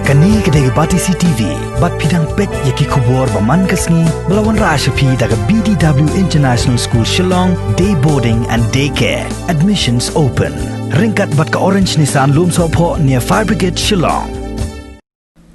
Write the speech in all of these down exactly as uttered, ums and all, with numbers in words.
Kane ka dei ka Batesi T V, bad phi dang peit ïa ki khubor ba man ka sngi, ba la wanrah sha phi da ka B D W International School Shillong, Day Boarding and Day Care. Admissions open. Ryngkat bad ka Orange Nissan Lumsohphoh near Fire Brigade Shillong.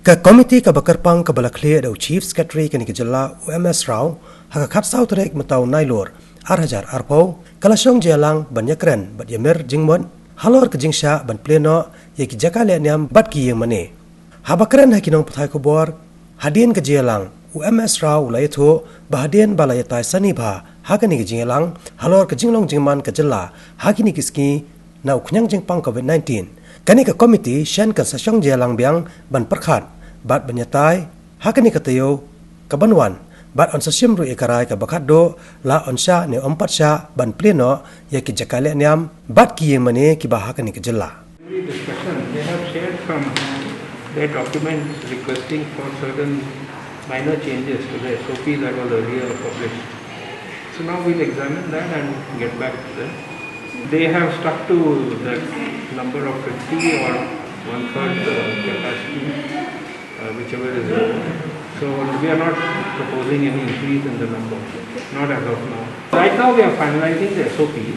Ka komiti kaba kyrpang kaba la khlieh da u Chief Secretary kane ka jylla u M S Rao, ha ka khatsaw tarik mynta u Nailur, ar hajar arphew, ka la shong jingïalang ban ïakren bad ïamir jingmut halor ka jingshah ban plie noh ïa ki jaka leh niam bad ki ïing mane. Haba kren ha ki nongpathai khubor hadien ka jingïalang, u M S Rao u la ïathuh ba hadien ba la ïatai sani bha ha kane ka jingïalang halor ka jinglong jingman ka jylla ha kine ki sngi na u khñiang jingpang COVID nineteen, kane ka komiti shen kan sa shong jingïalang biang ban pyrkhat bad ban ïatai ha kane ka taïew kaban wan, bad yn sa shim ruh ïa ka rai kaba khatduh, la yn shah ne ym pat shah ban plie noh ïa ki jaka leh niam bad ki ïing mane kiba ha kane ka jylla. Discussion, they have shared from their documents requesting for certain minor changes to the S O P that was earlier published. So now we'll examine that and get back to them. They have stuck to that number of fifty or one-third, uh, capacity, uh, whichever is lower. So we are not proposing any increase in the number, not as of now. Right now we are finalizing the S O P.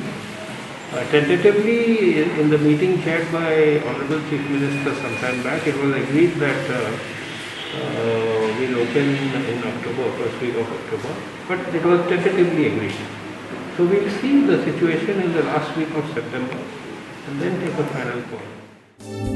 Uh, tentatively, in the meeting chaired by Honorable Chief Minister some time back, it was agreed that, uh, uh, we'll open in October, first week of October. But it was tentatively agreed. So we'll see the situation in the last week of September and then take a final call.